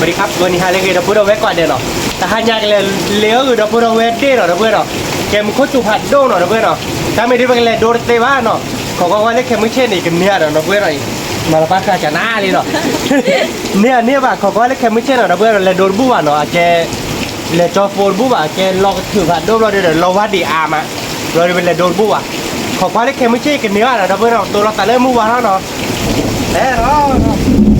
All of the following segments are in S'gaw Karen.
สวัสดีครับ ဂီၤနံၤဟါလၢအဂ့ၤ ဒီပုၢ်ဒီဝဲၢ်ကိးဂၤဒဲးနီၤ, တဟါညါကလဲၤလ့အဂ့ၤ ဒီပုၢ်ဒီဝဲၢ်ဒ့ၣ်နီၤ ဒီပုၢ်ဝဲၢ်နီၤ, ကဲမူခိၣ်စူၤဖးဒိၣ်နီၤ ဒီပုၢ်ဝဲၢ်နီၤ, တၢ်မ့ၢ်ဒ်ပကလဲၤဒိတသ့ဘၣ်နီၤ, ခိးကွၢ်ကွၢ်လၢခဲမုၢ်ဆ့ၣ်န့ၣ် ကန့ၢ်ဒီး ဒီပုၢ်ဝဲၢ်နီၤအံၤ, မၤလီၤပၢ်ဃာ်ကနၣ်လံနီၤ, န့ၢ်အန့ၢ်ဘၣ် ခိးကွၢ်လၢခဲမုၢ်ဆ့ၣ်နီၤ ဒီပုၢ်ဝဲၢ်နီၤ, လဲၤဒိတဘူၣ်ဘၣ်နီၤ, အကဲ လဲၤကၠီဖိတဘူၣ်ဘၣ်, အကဲလီၤကထုးဖးဒိၣ်ဘျီဒီး လီၤဝါဒံးအါမး, ဘျီဒီးပလဲၤဒိတဘူၣ်ဘၣ်, ခိးကွၢ်လၢခဲမုၢ်ဆ့ၣ်ကန့ၢ်ဘၣ်နီၤ ဒီပုၢ်ဝဲၢ်နီၤ, တိၢ်လီၤသးလၢမုၢ်ဝါထီၣ်နီၤ, အဲၣ်နီၤ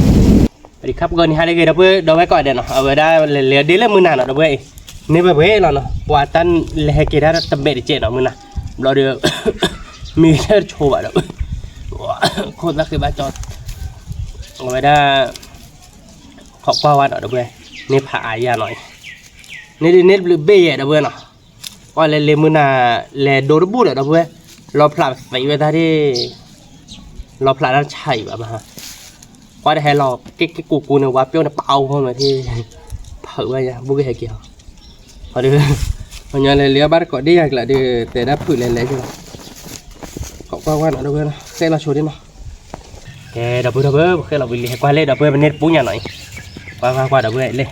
สวัสดีครับ ဂီၤနံၤဟါလၢအဂ့ၤ ဒီပုၢ်ဝဲၢ်ဒီဝဲၢ်ကိးဂၤဒဲးနီၤ, အဝဲဒၣ်လဲၤလဲၤဒ့လၢမုၢ်နၤနီၤ ဒီပုၢ်ဝဲၢ်အံၤ, န့ၢ်ဘၣ်ပှဲၤလီၤနီၤ, ပှၤတၢ်လဲၤဟဲက့ၤတၢ်တဘဲးတကဲးနီၤ မုၢ်နၤ, ဘျီဒီး မ့ၢ်တဆိဘၣ်ဒီး ခိၣ်သၣ်ဃ့ဘၣ်ကၠီ, အဝဲဒၣ် ခိးကွၢ်ဝဲနီၤ ဒီပုၢ်ဝဲၢ်, န့ၢ်ဖးအါယၤနီၤအံၤ, န့ၢ်ဒ်န့ၢ်တဘျုးဘ့ၣ်ယဲၢ် ဒီပုၢ်ဝဲၢ်နီၤ, ကွၢ်လဲၤလ့မုၢ်နၤ လဲၤဒိတဘူၣ်ဒီး ဒီပုၢ်ဝဲၢ်, လီၤဖျးသံဝဲတၢ်ဒ် လီၤဖျးတၢ်ဆါအံၤဘၣ်မး, ကွၢ်တဟဲလီၤ က့ၣ်က့ၣ်ကူကူန့ၣ် ဝါပျီန့ၣ်ပအါဝဲမးဒ် ဖုးဝဲယၤ ဘူးကဟဲက့ၤဟီ, ဒီး ပှၤညီလဲၤလ့အီၣ်ဘၣ်တကိးဒ့ၣ်ယၤကျးဒီး တဲဒၣ်ဖုးလဲၤလဲၤက့ၤလီၤ, ခိးကွၢ်ကွၢ်နီၤ ဒီပုၢ်ဝဲၢ်နီၤ ဃဲလီၤဆိဒ်နီၤ, ကဲ ဒီပုၢ်ဝဲၢ် ပဃဲလီၤဝံၤလံ ဟဲကွၢ်လၢ ဒီပုၢ်ဝဲၢ် ပန့ၢ်တပူၤညါနီၤအံၤ, ကွၢ်ကွၢ်ကွၢ် ဒီပုၢ်ဝဲၢ်လၢ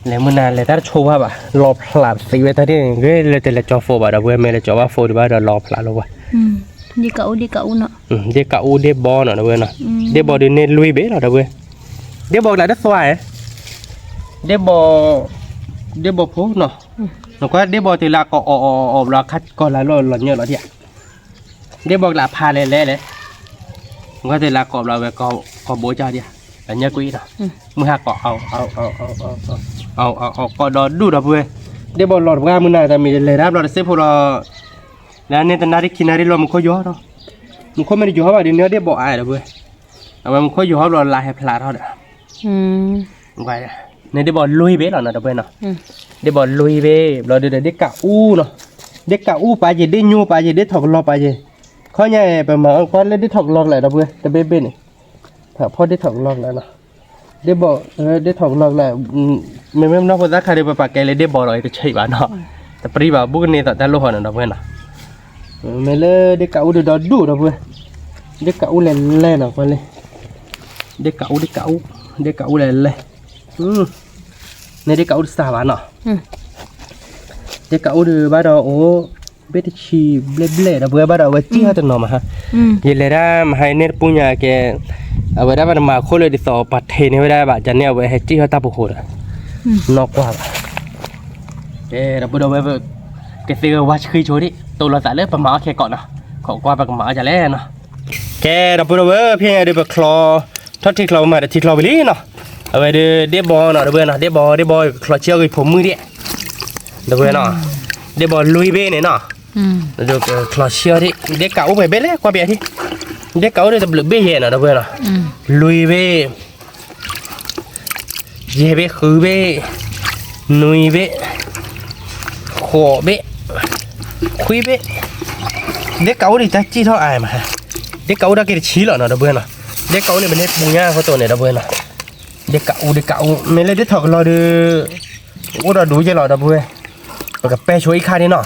လဲၤမုၢ်နၤလဲၤတၢ်တဆိဝဲဘၣ် လီၤဖျးသံဝဲတၢ်ဒ်န့ၣ် ဂ့ၤလၢတလဲၤကၠီဖိဘၣ် ဒီပုၢ်ဝဲၢ် မ့ၢ်လဲၤကၠီဘၣ်ဖိဒံးဘၣ်ဒီးလီၤဖျးလီၤဝဲ, ဒ့ၣ်ကးအူ ဒ့ၣ်ကးအူ ဒ့ၣ်ဘီနီၤ ဒီပုၢ်ဝဲၢ်နီၤ, ဒ့ၣ်ဘီဒုးန့ၢ်လွံၢ်ဘ့ၣ်လီၤ ဒီပုၢ်ဝဲၢ်, ဒ့ၣ်ဘီကျးတသွါဧဲ, ဒ့ၣ်ဘီ, ဒ့ၣ်ဘီဖိနီၤ, နကွၢ်ဒ့ၣ်ဘီတုၤလၢအကိးအီၣ်အီၣ်အီၣ်ဘျီ အခါကီၢ်လၢလီၤလီၤညၢၢ်လီၤဒံးဧါ ဒ့ၣ်ဘီကျးဖးလဲၣ်လဲၣ်လဲၣ်, နကွၢ်တုၤလၢကိးဘျီဝဲ ကိးဘိကၢ်ဒံးဧါ, အညၢၢ်ကွံာ်နီၤ, မုၢ်ဟါကိးအီၣ်အီၣ်အီၣ်အီၣ်အီၣ် ကိးဒီဒူၣ်ဒီပုၢ်ဝဲၢ်, ဒ့ၣ်ဘီလီၤတပှၢ်မုၢ်နၤ တၢ်မံၤလဲၤတၢ်ဘျီတစ့ဖိလီၤ, လၢန့ၣ်တနၣ်ရံၣ်ခံနၣ်ရံၣ်လီၤ မူခိၣ်ယိာ်ထီၣ်, မူခိၣ်မ့ၢ်တယိာ်ထီၣ်ဘၣ်ဒီးန့ၢ်ဒ့ၣ်ဘီအါဒီပုၢ်ဝဲၢ်, အဝဲမူခိၣ်ယိာ်ထီၣ်ဘျီလါဟဲဖျါထီၣ်ဒီး န့ၣ်ဒ့ၣ်ဘီလွံၢ်ဘ့ၣ်လီၤနီၤ ဒီပုၢ်ဝဲၢ်နီၤ, ဒ့ၣ်ဘီလွံၢ်ဘ့ၣ် ဘျီဒီးဒ့ၣ်ကးအူနီၤ, ဒ့ၣ်ကးအူပာ်ယ့ၤ ဒ့ၣ်ညိပာ်ယ့ၤ ဒ့ၣ်ထီၣ်ကလီပာ်ယ့ၤ, ခီညါအံၤ ပမၤအီၣ်ကွၢ်လၢဒ့ၣ်ထီၣ်ကလီကလဲာ် ဒီပုၢ်ဝဲၢ် တဘ့ၣ်ဘ့ၣ်န့ၣ်, ဖီဒ့ၣ်ထီၣ်ကလီကလဲာ်နီၤ, ဒ့ၣ်ဘီ, ဒ့ၣ်ထီၣ်ကလီကလဲာ်, မ့မ့ၢ်နီၢ်ဖိသၣ်ခါဒီး ပပာ်ကဲလၢဒ့ၣ်ဘီဒီး တဆံးဘၣ်နီၤ, တပြံဘၣ် ဘူးကန့ၢ်သိးတၢ်လိၣ်ဟီနီၤ ဒီပုၢ်ဝဲၢ်နီၤ, မ့ၢ်လၢဒ့ၣ်ကးအူဒီးဒီဒူၣ် ဒီပုၢ်ဝဲၢ်, ဒ့ၣ်ကးအူလဲၤလဲၤနီၤ ကွၢ်လၢ ဒ့ၣ်ကးအူ ဒ့ၣ်ကးအူ, ဒ့ၣ်ကးအူလဲၤလဲၤ, န့ၣ်ဒ့ၣ်ကးအူတစှၤဘၣ်နီၤ, ဒ့ၣ်ကးအူဒုးဘၣ်ဒီးအိၣ် ဘ့ၣ်တဆံဘျဲၣ်ဘျဲၣ် ဒီပုၢ်ဝဲၢ် ဘၣ်ဒီးအဝဲစံၣ်ထီၣ်တနီၤမးဟါ, ယလဲၤဒၣ်မဟါအံၤန့ၣ်တပူၤညါကဲ, အဝဲဒၣ်ဘၣ်တမၤအခိၣ်လၢဒ်သိးပှၤထံးန့ၢ်ဝဲဒၣ်ဘၣ် ကန့ၣ် အဝဲဟဲစံၣ်ထီၣ်တၢ်ပူၤဃိဒီး နီၢ်ကွၢ်ဘၣ်, ကဲ ဒီပုၢ်ဝဲၢ် ကသ့ဝဲဝါဆှံဆိဒံး တိၢ်လီၤသးလၢပမၤအီၣ်ခဲကိးနီၤ, ခိးကွၢ်ပကမၤအီၣ်ဒ်လဲၣ်နီၤ, ကဲ ဒီပုၢ်ဝဲၢ် ဖဲညါဒီးပချီ ထီၣ်ထံချီပမၤတထံချီဝံၤလံနီၤ, အဝဲဒၣ်ဒ့ၣ်ဘီနီၤ ဒီပုၢ်ဝဲၢ်နီၤ, ဒ့ၣ်ဘီ ဒ့ၣ်ဘီ ကချီဆံၣ်အီၣ်ဂ့ၤဖိမုၣ်ဒံး, ဒီပုၢ်ဝဲၢ်နီၤ, ဒ့ၣ်ဘီလွံၢ်ဘ့ၣ်န့ၣ်နီၤ, ကချီဆံၣ်အီၣ်ဒံး ဒ့ၣ်ကးအူပှဲၤဘ့ၣ်လဲၣ် ကွၢ်ပယီၤထံ, ဒ့ၣ်ကးအူဒံးတဘျုးဘ့ၣ်ယဲၢ်နီၤ ဒီပုၢ်ဝဲၢ်နီၤ, လွံၢ်ဘ့ၣ် ယဲၢ်ဘ့ၣ် ဃုဘ့ၣ်, နွံဘ့ၣ်, ဃိးဘ့ၣ်, ခွံဘ့ၣ်, ဒ့ၣ်ကးအူဒံးတၢ်စံၣ်ထီၣ်အါမး, ဒ့ၣ်ကးအူတၢ်က့ၤတဆံလီၤနီၤ ဒီပုၢ်ဝဲၢ်နီၤ, ဒ့ၣ်ကးအူန့ၣ် ပန့ၢ်ပူၤညါအဃိတိၢ်န့ၣ် ဒီပုၢ်ဝဲၢ်နီၤ, ဒ့ၣ်ကးအူ ဒ့ၣ်ကးအူ မ့ၢ်လၢဒ့ၣ်ထီၣ်ကလီဒီး အိၣ်ဒီးဒူယဲၢ်လီၤ ဒီပုၢ်ဝဲၢ်, ပကပဲဆိအံၤခါဒံးနီၤ,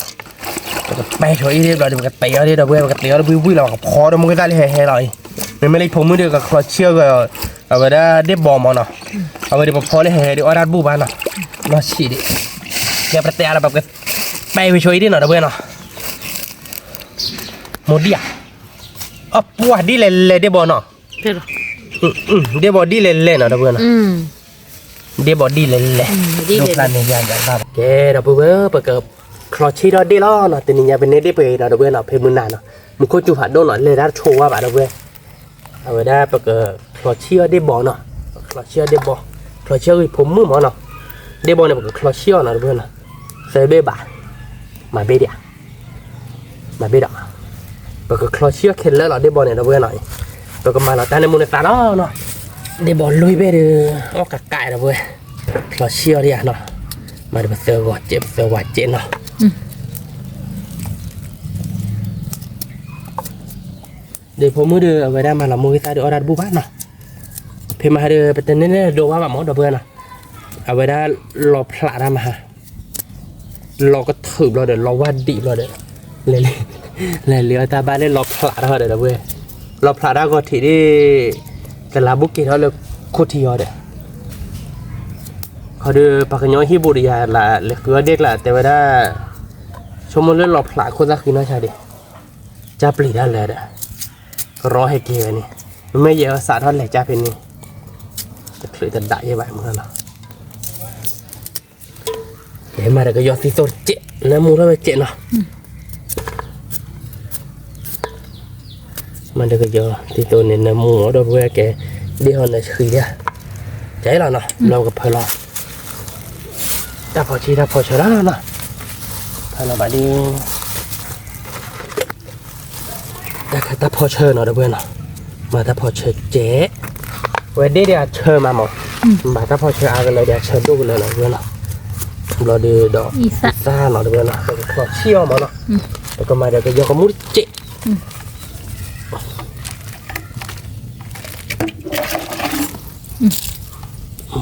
ပကပဲဆိအံၤဒံးဘျီဒီး ပကတဲအီၤဒံး ဒီပုၢ်ဝဲၢ် ပကတဲအီၤတဘှံးဘှံးလီၤ ပကဖီဒီးမူကသၣ်လၢဟဲဟဲလီၤအံၤ, မ့မ့ၢ်လၢဖိမုၣ်ဒီး ကချီဆံၣ်အီၣ်ဂ့ၤ အဝဲဒၣ်ဒ့ၣ်ဘီမးနီၤ, အဝဲဒီးပဖီလၢဟဲဟဲဒီးအီၣ်တၢ်တဘူၣ်ဘၣ်နီၤ, နီၢ်ဆံးဒံး, ကဲပတဲအါလီၤ ပကပဲဝံၤဆိအံၤဒံးနီၤ ဒီပုၢ်ဝဲၢ်နီၤ, မိၢ်ဒံဧါ, အပှၢ်ဒ်လဲၣ်လဲၣ်ဒ့ၣ်ဘီနီၤ, ဒ့ၣ်ဘီဒ်လဲၣ်လဲၣ်နီၤ ဒီပုၢ်ဝဲၢ်နီၤ, ဒ့ၣ်ဘီဒ်လဲၣ်လဲၣ်, ဒိၣ်ဖျါန့ၢ်ယၤယၤဘၣ်, ကဲ ဒီပုၢ်ဝဲၢ် ပကချီဆံၣ်ထီၣ်ဒ့ၣ်လီၤနီၤ, တနံၤညါပန့ၢ်ဒ့ၣ်ပှဲၤအံၤနီၤ ဒီပုၢ်ဝဲၢ်နီၤ, ဖဲမုၢ်နၤနီၤ, မူခိၣ်စူၤဖးဒိၣ်နီၤ လဲၤတၢ်တဆိဝဲဘၣ် ဒီပုၢ်ဝဲၢ်, အဝဲဒၣ်ပကချီဆံၣ်အီၣ်ဒ့ၣ်ဘီနီၤ, ပကချီဆံၣ်အီၣ်ဒ့ၣ်ဘီ, ချီဆံၣ်အီၣ်ဂ့ၤဖိမုၣ်မးနီၤ, ဒ့ၣ်ဘီန့ၣ် ပကချီဆံၣ်အီၣ်နီၤ ဒီပုၢ်ဝဲၢ်နီၤ, သၢဘ့ၣ်ဘၣ်, မၤဘ့ၣ်ဒံးဧါ မၤဘ့ၣ်ဒီး, ပကချီဆံၣ်အီၣ်ခဲလၢာ်လီၤ ဒ့ၣ်ဘီန့ၣ် ဒီပုၢ်ဝဲၢ်နီၤ, ပကမၤလီၤတၢ်န့ၣ်မူန့ၣ်သးလီၤနီၤ, ဒ့ၣ်ဘီလွံၢ်ဘ့ၣ်ဒီး အီၣ်ကးကး ဒီပုၢ်ဝဲၢ်, ချီဆံၣ်အီၣ်ဒံးဧါနီၤ, မၤဒီးပသၢဂီၤစဲး ပသၢဝးစဲးနီၤ, ဒ့ၣ်ဖိမုၣ်ဒီး အဝဲဒၣ်မၤလီၤမူဂ့ၤသးဒီးအီၣ်တၢ်တဘူၣ်ဘၣ်နီၤ, ဖဲမဟါဒီး ပတန့ၢ်န့ၢ်ဒိးဝါဘၣ်မး ဒီပုၢ်ဝဲၢ်နီၤ, အဝဲဒၣ်လီၤဖျးတၢ်မဟါ လီၤကထုးဘျီဒီး လီၤဝါဒံးဘျီဒီး, လဲၤလံအီၣ်တၢ်ဘၣ်လၢလီၤဖျးတၢ်ဒီး ဒီပုၢ်ဝဲၢ်, လီၤဖျးတၢ်ဂီၤထံးဒ်, တလးဘူးက့ၤထီၣ်လၢခိၣ်ထံအီၤဒီး, ခီဒီးပှၤကညီဟံၣ်ဘူးဒီးယၤလၢလဲၤဃုအီၣ်ဒ့ၣ်ကျါတဲဝဲဒၣ်, ဆိကမိၣ်လၢလီၤဖျးခိၣ်သၣ်ဃံနီၢ်ဆါဒံး, ကၢ်ပျံၤတၢ်လၢာ်ဒီး, ကရီဟဲက့ၤဝဲန့ၣ်, မ့မ့ၢ်ယဲအစးထီၣ်လဲၤကၢ်ဖဲန့ၣ်, တချုးတဒးယဲဘၣ်မုၢ်လီၤနီၤ. ကဲမၤဒီးကယီၤသံသိတစဲး, နၢမူထီၣ်ဝဲစဲးနီၤ. မၤဒီးကယီၤသံသိန့ၣ် နၢမူအီၤဒီပုၢ်ဝဲၢ်ကဲ, ဒ့ၣ်ဟီနၢဆှံဒၣ်, ကဲလီၤနီၤ, ဘျီကဖၢလီၤ, တၢ်ဖီဆံတၢ်ဖီဆၢလီၤနီၤ, ဖၢလီၤဘၣ်ဒ် တၢ်ဖီဆၢနီၤဒီပုၢ်ဝဲၢ်နီၤ, မၤတၢ်ဖီဆၢကဲး, ဝဲဒ့ၣ်ဒ်အဆၢမးမး, ဘၣ်တၢ်ဖီဆၢအါကလၢာ်ဒ်အဆၢဒိၣ်ကလၢာ်နီၤဒီပုၢ်ဝဲၢ်နီၤ, ဘျီဒီးဒီး, သၣ်နီၤဒီပုၢ်ဝဲၢ်နီၤ, ပကဖျီဆံၣ်အီၤမးနီၤ, ပကမၤဒီးကယီၤကမူတစဲး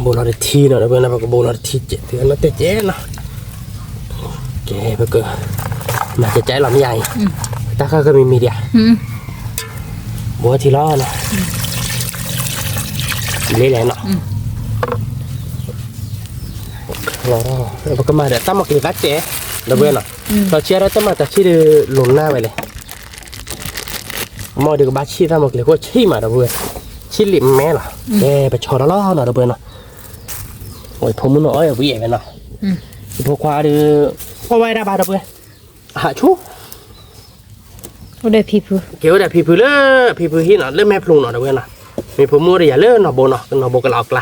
ဘိလီၤတထံနီၤဒီပုၢ်ဝဲၢ်နီၤ, ပကဘိလီၤတထံစဲး သုဝဲနီၤတဲကဲးနီၤ, ကဲပက, မၤကဲကဲလီၤမ့ၢ်ယါအံၤ, တၢ်ဃၢ်ကမံၤမံၤဒံးဧါ, ဘိထံလီၤနီၤ, လ့လဲၣ်နီၤ, ပကမၤဒီးတၢ်မီၢ်ကလံၤသၣ်စဲး, ဒီပုၢ်ဝဲၢ်နီၤ, လီၤဆံးအါထီၣ်တၢ်မၤတၢ်ဆံၣ်ဒီးလိၤနၢ်ဝဲလဲၣ် မ့ၢ်ဒီးကဘၣ်ဆံၣ်သၣ်မီၢ်ကလံၤခိၣ်ဆံၣ်မးဒီပုၢ်ဝဲၢ်, ဆံၣ်လံာ်မဲလီၤ, ကဲပဆီထီၣ်လီၤနီၤဒီပုၢ်ဝဲၢ်နီၤ, ဖိမုၣ်နီၤအီၣ်ဝံၤဝဲနီၤ, ဖိခွါဒီး, အီၣ်ဝဲဒၣ်ဘၣ်ဒီပုၢ်ဝဲၢ်, အဟးဆူ ကဲအိၣ်ဒီးဖံဖုလၢ, ဖံဖုဟံၣ်နီၤ လၢမဲာ်ဖျိနီၤဒီပုၢ်ဝဲၢ်နီၤ, မ့ၢ်ဖိမုၣ်အိၣ်ဒီးယၤလၢနီၢ်ဘိနီၤ နီၢ်ဘိကလးအီၣ်ကျါ,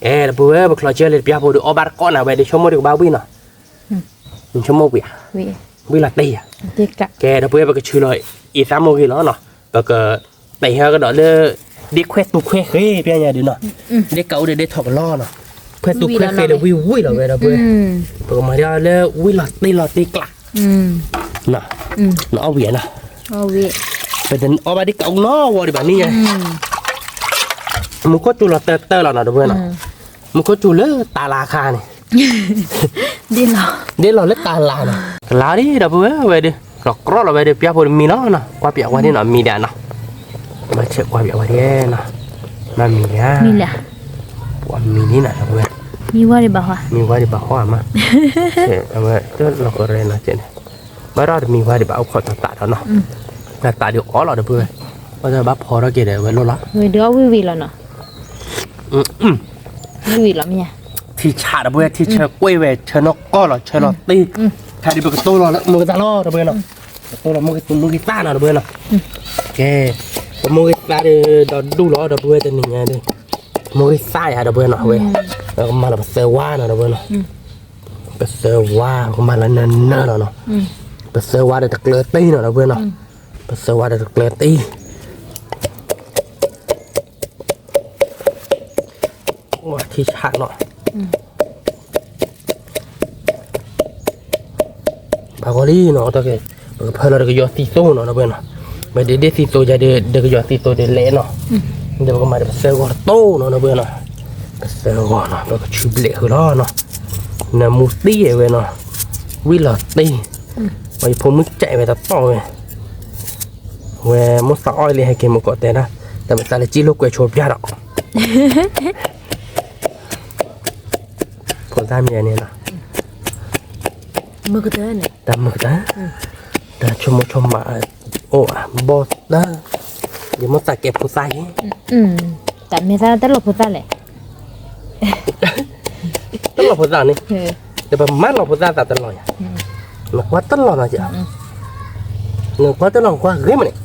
အဲ ဒီပုၢ်ဝဲၢ် ပချီဆံၣ်လံာ်တပျၢ်ဖိဒီးအီၣ်ဘၣ်တကိးနၤဝဲဒီးဆိကမိၣ်ဒီးကဘၣ်ဝံၣ်နီၤ, ဆိကမိၣ်ကွံာ်ဧါ, ဝံၣ်လီၤတ့ၢ်ဧါ, ကဲဒီပုၢ်ဝဲၢ် ပကဆူလီၤအံၤသးမိၢ်ဂ့ၤလီၤနီၤ, ပက, တ့ၢ်ဟဲကဒီးလၢ, ဒ့ခွဲၣ်တူခွဲၣ်ဃ့ပျၢ်ညါဒုးနီၤ, ဒ့ကးအိၣ်ဒီးဒ့ထီၣ်ကလီနီၤ, ခွဲၣ်တူခွဲၣ်ဃ့ဒီးဝံၣ်ဝံၣ်လီၤဝဲဒီပုၢ်ဝဲၢ်, ပကမၤဒ်လၢဝံၣ်လီၤတ့ၢ်လီၤတ့ၢ်ကျး နအီၣ်ဝံၤဧါနီၤ, ပတအီၣ်ဘၣ်ဒ်ကးအိၣ်နီၤဝဲဒံးဘၣ်န့ၣ်, မူခိၣ်စူၤလီၤတၢၢ်တၢၢ်လီၤနီၤဒီပုၢ်ဝဲၢ်နီၤ, မူခိၣ်စူၤလၢတၢ်လၤခါန့ၣ်, ဒ့လီၤလၢတၢ်လၤနီၤ, ကလၤဒ်ဒီပုၢ်ဝဲၢ်ဝဲဒုး လီၤကြီလီၤဝဲဒုး ပျၢ်ဖိတမံၤလီၤနီၤ, ကွၢ်ပၠးဝဲဒ်နီၤ မံၤဒၣ်နီၤ, ဘၣ်ဆဲးကွၢ်ပၠးဝဲဒၣ်နီၤ, မၤမံၤဒၣ်, ပှၤမံၤဒ်နီၤဒီပုၢ်ဝဲၢ်, မံၤဝါဒံးဘၣ်ဟီဧါ, မံၤဝါဒံးဘၣ်ဟီဧါမး, အဝဲတလီၤကရဲနီၤကဲန့ၣ်, ဘၣ်ဒီးတမံၤဝါဒံးဘၣ်အိၣ်ခိးတၢ်သးဒီးနီၤ, တၢ်သးဒုးအီၣ်လီၤဒီပုၢ်ဝဲၢ်, ဘၣ်ဒီးဘၣ်ဖီထီၣ်က့ၤဒီးဝဲလိၣ်လီၤ, ဝံၤဝံၤလီၤမ့ၢ်ဧါ, ထံဆးဒီပုၢ်ဝဲၢ် ထံဆၢကွ့ၢ်ဝဲ ဆၢနီၢ်ကီၢ်လီၤ ဆၢလီၤတ့ၢ်, ခါဒုးပကတိၢ်လီၤလၢမိၢ်ဂ့ၤသၣ်လီၤဒီပုၢ်ဝဲၢ်နီၤ, ပတိၢ်လီၤမိၢ်ဂ့ၤသၣ်နီၤဒီပုၢ်ဝဲၢ်နီၤ, ကဲ, ပမိၢ်ဂ့ၤသၣ်ဒီးဒီးဒူၣ်လီၤဒီပုၢ်ဝဲၢ်တနံၤညါဒီး, မိၢ်ဂ့ၤသၣ်ယၤဒီပုၢ်ဝဲၢ်နီၤဝဲ, ကမၤလီၤပသၢဝါနီၤဒီပုၢ်ဝဲၢ်နီၤ, ပသၢဝါ ပကမၤလီၤနၢၤနၢၤလီၤနီၤ, ပသၢဝါဒီးတကျၢၤတ့ၢ်နီၤဒီပုၢ်ဝဲၢ်နီၤ, ပသၢဝါဒီးတကျၢၤတ့ၢ် ထံဆးနီၤ, ဘၣ်ဂီၤလံနီၤ, ပကဖၢလီၤဒီးကယီၤသံသိနီၤဒီပုၢ်ဝဲၢ်နီၤ, ပဒ့ဒ့ၣ်သံသိယၤဒီး ဒီးကယီၤသံသိဒ်လဲၣ်နီၤ, ဒီးပကမၤဒီးပသၢဂီၤတတိၢ်နီၤဒီပုၢ်ဝဲၢ်နီၤ, ပသၢဂီၤနီၤ ပကဆူဘျဲးဃုာ်လီၤနီၤ, နၢမူတ့ၢ်ဝဲနီၤ, ဝံၣ်လီၤတ့ၢ်, ပှၤယဖိမုၣ်ကဲးဝဲတတီၢ်ဝဲ ဝဲမိၢ်သးအီၣ်လံဟဲက့ၤမုၢ်ကီးတဲဒၣ်, တၢ်မသးလၢကံလိာ်ကွဲဆိပျၢ်ဒီး, ဖိသၣ်မံၤန့ၣ်နီၤ, တၢ်မုာ်ကတၢၢ်, တၢ်ဆိကမိၣ်ဆိကမးအိၣ်ဘၣ်, ယမိၢ်သးကဲဖိသၣ်ယဲ, တၢ်မ့ၢ်သးတလီၤဖိသၣ်လဲၣ် တလီၤဖိသၣ်န့ၣ်, တပမၤလီၤဖိသၣ်သးတလီၤယၤ, နကွၢ်တလီၤနီၤ, နကွၢ်တလီၤနကွၢ်ဂ့ၤမးန့ၣ်,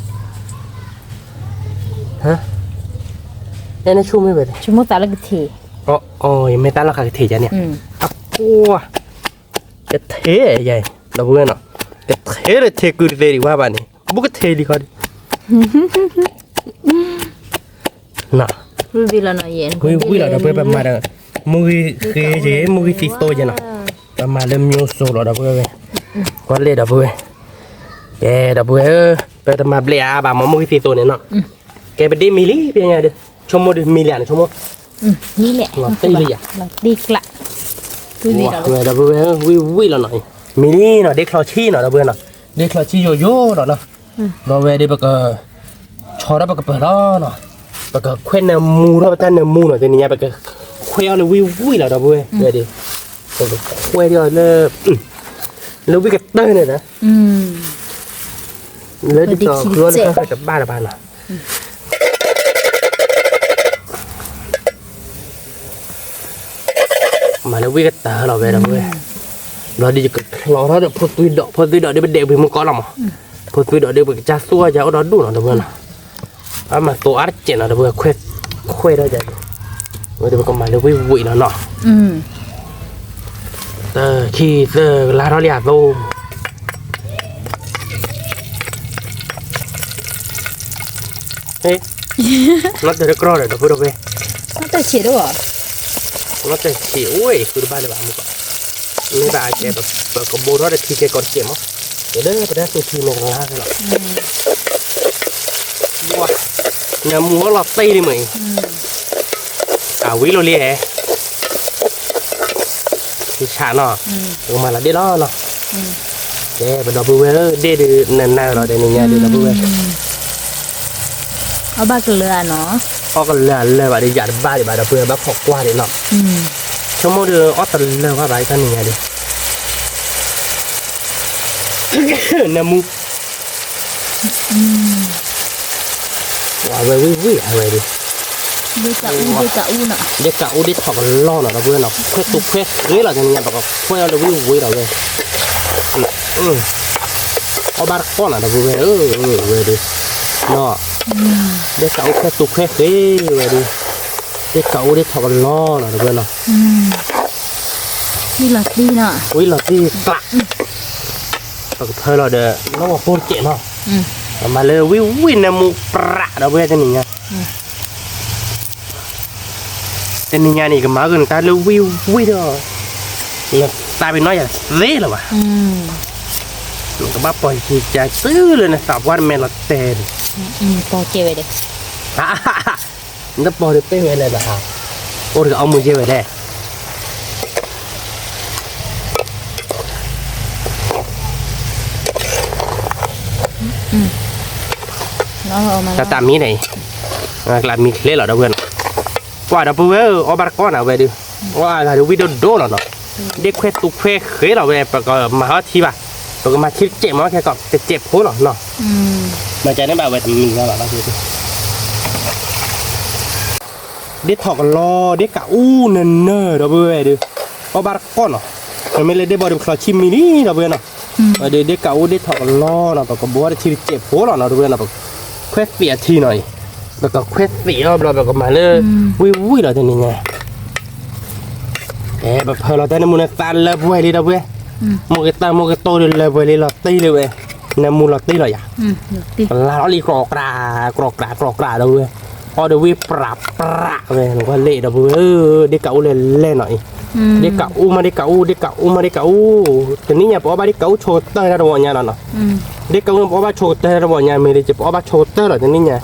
အဲန့ၣ်ဆိကမိၣ်ဝဲ, ဆိကမိၣ်သးလၢကထံၣ်, ယမ့ၢ်တၢ်လီၤဃာ်ကထံၣ်ယၤန့ၣ်, အပှၤ, ကထံၣ်ယၤ, ဒီပုၢ်ဝဲၢ်နီၤ, ကထံၣ်လၢထံၣ်ကုတသ့ဒံးဝဲဘၣ်န့ၣ်, ဘူးကထံၣ်လံခီဒံး ဝံၣ်လီၤဒီပုၢ်ဝဲၢ် ပမၤဒီး, မူဂံၢ်ဃ့ယဲ မူဂံၢ်သံသိယဲနီၤ, ပမၤလၢမံၤစိလီၤဒီပုၢ်ဝဲၢ်, ကွၢ်လဲၣ်ဒီပုၢ်ဝဲၢ်, ကဲဒီပုၢ်ဝဲၢ်ဧၢ, ပတမၤဘျဲးအါဘၣ်မး မူဂံၢ်သံသိန့ၣ်နီၤ, ကဲပဒ့မံၤလံ ပညါဒီး, ဆိကမိၣ်ဒီးမံၤလံန့ၣ် ဆိကမိၣ်, လီၤတ့ၢ်လံယၤ, လီၤတ့ၢ်ကျး, ဒီပုၢ်ဝဲၢ်ဧၢ ဝံၣ်ဝံၣ်လီၤနီၤ, မံၤလံနီၤ ဒ့ချီဆံနီၤ ဒီပုၢ်ဝဲၢ်နီၤ, ဒ့ချီဆံယိာ်ယိာ်လီၤနီၤ, ဒီးဝဲဒၣ်ပက ဆီထီၣ်ပကပၢၤလီၤနီၤ, ပကခွဲးနၢမူထီၣ်ပတၢ်နၢမူနီၤ တနံၤညါ ပကခွဲး ပကခွဲးအီၤလၢဝံၣ်ဝံၣ်လီၤ ဒီပုၢ်ဝဲၢ်, ပကခွဲးဒံးအီၤလၢ လၢဝံၣ်ကတၢၢ်န့ၣ်ဒီး လၢဒ်သိးကျိတခါတဘၣ်တဘၣ်နီၤ, မၤလၢဝံၣ်ကတၢၢ်လီၤဝဲ ဒီပုၢ်ဝဲၢ်, ဘျီဒ်ယကချီထီၣ်ဒီးဖိသွံဒီး ဖိသွံဒီးဒ်ပဒဲးဝံၤမူကီးလီၤမး, ဖိသွံဒီးဒ်ပကစၢ်သူၣ်အီၣ်ယၤအိၣ်ဒီဒူၣ်နီၤ ဒီပုၢ်ဝဲၢ်နီၤ, အမၤသိးအါတကဲးနီၤ ဒီပုၢ်ဝဲၢ်, ခွဲးထီၣ်ယၤဒ်, ဝဲဒ်ပကမၤလၢဝံၣ်ဝံၣ်လီၤနီၤ, တခံသၢကလါထီၣ်လံအသိး နီၢ်တၢၢ်တကြီဒီး ဒီပုၢ်ဝဲၢ်, နီၢ်တၢၢ်ဆံးဒိၣ်, နီၢ်တၢၢ်ဆံးအိၣ် ဃုတဘၣ်လၢၤဘၣ်မူကီး, မ့ၢ်ဘၣ်အကဲ ပကဘိထီၣ်တထံကဲကီးတကဲးမး, ကဲလၢပတၢ်သူထံန့ၣ်ကလါကလီၤ, နမူဟီလီၤတံၢ်လံမ့ၢ်အံၤ, အဝံၤလီၤလံဧါ ဆံးဆးနီၤ, ပကမၤလီၤဒ့ၣ်လီၤနီၤ, ကဲ ပဒီပုၢ်ဝဲၢ်ဧၢ ဒ့ၣ်ဒုးနနၤလီၤ တနံၤညါဒုး ဒီပုၢ်ဝဲၢ်, အီၣ်ဘၣ်ကလၢၤဧါနီၤ, အီၣ်ကလၢၤအလၢၤဘၣ်ဒီး ယၤတဘၣ်ဒံးဘၣ် ဒီပုၢ်ဝဲၢ် ဘၣ်ခိးကွၢ်ဒံးနီၤ, ဆိကမိၣ်ဒီးအီၣ်တလၢၤဘၣ်ဘၣ် တနံၤညါဒုး နမူ အဝဲဝံၣ်ဝံၣ်အဝဲဒုး, ဒ့ၣ်ကးအူဒ့ၣ်ထီၣ်ကလီနီၤ ဒီပုၢ်ဝဲၢ်နီၤ, ခွဲးသူခွဲးဃ့လီၤ တနံၤညါ ပကခွဲးအီၤလၢဝံၣ်ဝံၣ်လီၤဝဲ, အီၣ်ဘၣ်တကီၢ်နီၤ ဒီပုၢ်ဝဲၢ်ဧၢ, ဝဲဒုး, ဒ့ၣ်ကးအူခွဲးသူခွဲးဃ့ဝဲဒုး, ဒ့ၣ်ကးအူဒ့ၣ်ထီၣ်ကလီနီၤ ဒီပုၢ်ဝဲၢ်နီၤ, ဝံၣ်လီၤတံၢ်နီၤ, ဝံၣ်လီၤတံၢ်ကျး ပကဖၢလီၤဒီး နီၢ်ဝီၤဖိတကဲးနီၤ, ပမၤလၢဝံၣ်ဝံၣ် နမူပြး ဒီပုၢ်ဝဲၢ် တနံၤညါ, တနံၤညါန့ၣ် ယကမၤက့ၤနတၢ်လၢဝံၣ်ဝံၣ်ဒီး နသးပ့ၤနီၣ်ယၤသ့လၢၤဘၣ်, နကဘၣ်ပိာ်ယခံကတုၤလၢနသးပှၢ်တမဲလီၤတဲာ်, နတပိာ်ဒီးတဲဝဲလဲၣ်နီၤ, အိၣ်တဂၤအီၣ်မူယဲဝဲဒၣ် တၢ်တၢ်မံန့ၣ်အံၤ, ကျးမံချ့လီၤ ဒီပုၢ်ဝဲၢ်နီၤ, ပှၤ ဒီပုၢ်ဝဲၢ်ဧၢ အီၣ်ဘၣ်တကီၢ်နီၤဝဲဒုး, အီၣ်အဂၤဒုးဝံၣ်ဒိၣ်ဒိၣ်လီၤနီၤ, ဒ့ၣ်ခွဲးသူခွဲးဃ့လီၤဝဲ ပကမၤဟီၣ်ထံဘၣ်, ပကမၤထံတစဲးမ့ၢ်ခဲကီး တစဲးဖိလီၤနီၤ, မၤကန့ၣ်ဘၣ်ဝဲတမံၤဘၣ်ဘၣ် ဒ့ၣ်ထီၣ်ကလီ ဒ့ၣ်ကးအူနနၢၤ ဒီပုၢ်ဝဲၢ်ဒုး, အီၣ်ဘၣ်တကီၢ်နီၤ, မ့မ့ၢ်လၢဒ့ၣ်ဘီဒုး ပချီဆံမံလံ ဒီပုၢ်ဝဲၢ်နီၤ, ဝဲဒုး ဒ့ၣ်ကးအူဒ့ၣ်ထီၣ်ကလီနီၤ ပကဘိထီၣ်တထံတစဲးဖိလီၤနီၤ ဒီပုၢ်ဝဲၢ်နီၤ, ပခွဲးသံးအထံနီၤအံၤ, ပကခွဲးသံးအီၤဘျီ ပကမၤလၢ ဝံၣ်ဝံၣ်လီၤ တနံၤညါ ပဖၢလီၤတၢ်နမူနသးလၢပှဲၤလံ ဒီပုၢ်ဝဲၢ်, မိၢ်က့ၤတၢ်မိၢ်က့ၤတိၢ်ဒီးလၢပှဲၤလံ လီၤတံၢ်လံဝဲ, နမူလီၤတံၢ်လီၤယၤ, ပလါလီၤလံ ကြီကြးကြီကြးကြီကြး ဒီပုၢ်ဝဲၢ်, အီၣ်ဒီးဝံၣ်ပြးပြးဝဲ နကွၢ်လဲၣ် ဒီပုၢ်ဝဲၢ်ဧၢ, ဒ့ၣ်ကးအူလဲၣ်လဲၣ်နီၤအံၤ, ဒ့ၣ်ကးအူမး ဒ့ၣ်ကးအူ ဒ့ၣ်ကးအူမး ဒ့ၣ်ကးအူ, တနံၤညါ ပအီၣ်ဘၣ်ဒ့ၣ်ကးအူဆိကတၢၢ်တၢ်တဝီညါလီၤနီၤ, ဒ့ၣ်ကးအူန့ၣ် ပအီၣ်ဘၣ်ဆိကတၢၢ်တၢ်တဝီညါ မ့ၢ်ဒ်က့ ပအီၣ်ဘၣ်ဆိကတၢၢ်လီၤ တနံၤညါ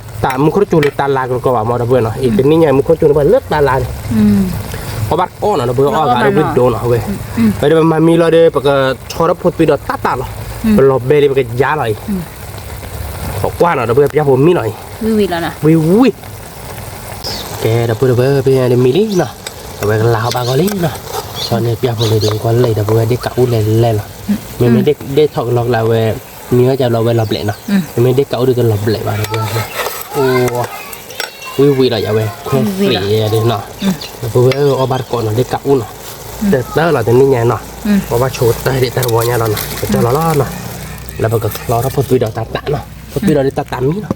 တၢ်မူခိၣ်တကၠိလၢတၢ်လါကလီကီဘၣ်မး ဒီပုၢ်ဝဲၢ်နီၤ, အံၤ တနံၤညါ မူခိၣ်တကၠိန့ၣ်ပှၤလၢတၢ်လါန့ၣ်, အီၣ်ဘၣ်တကီၢ်နီၤ ဒီပုၢ်ဝဲၢ် အီၣ်ဂၤဒီးဝံၣ်ဒိၣ်နီၤ အဝဲ, ဝဲဒၣ်ပမၤမံလီၤဒီး ပကဆီထီၣ်ဖိသွံဒီးတၢ်တၢ်လီၤ, ပလီၤဘဲလံ ပကယါလီၤအံၤ, ပကွၢ်နီၤ ဒီပုၢ်ဝဲၢ် ပျၢ်ဖိမံလီၤအံၤ, ဝံၣ်ဝံၣ်လီၤနီၤ, ဝံၣ်ဝံၣ် ကဲ ဒီပုၢ်ဝဲၢ် ဖဲညါဒ်မံလံနီၤ, အဝဲကလါဟီၣ်ဘၣ်ဂီၤလံနီၤ, ဆီန့ၣ်ပျၢ်ဖိလံဒီး ကွၢ်လဲၣ် ဒီပုၢ်ဝဲၢ် ဒ့ၣ်ကးအူလဲၣ်လဲၣ်လီၤ, မ့မ့ၢ်ဒ့ၣ်ထီၣ်ကလီကလါဝဲ, မံဝဲကလီဝဲလီၤဘျဲးနီၤ, မ့မ့ၢ်ဒ့ၣ်ကးအူဒုးကလီၤဘျဲးဘၣ် ဒီပုၢ်ဝဲၢ်, အိၣ်, ဝံၣ်ဝံၣ်လီၤယၤဝဲ ခွဲးသံးနီၤ, ဒီပုၢ်ဝဲၢ် အီၣ်ဘၣ်တကီၢ်နီၤ ဒ့ၣ်ကးအူနီၤ, တၢ်တၢ်လီၤ တနံၤညါနီၤ, အီၣ်ဘၣ်ဆိကတၢၢ်ဒံးတၢ်တဝီညါလီၤနီၤ, ကတၢၢ်လီၤလီၤနီၤ, လၢပကချီထီၣ်ဖိသွံဒီးတၢ်တၢ်နီၤ, ဖိသွံဒီးဒ်တၢ်တၢ်မံနီၤ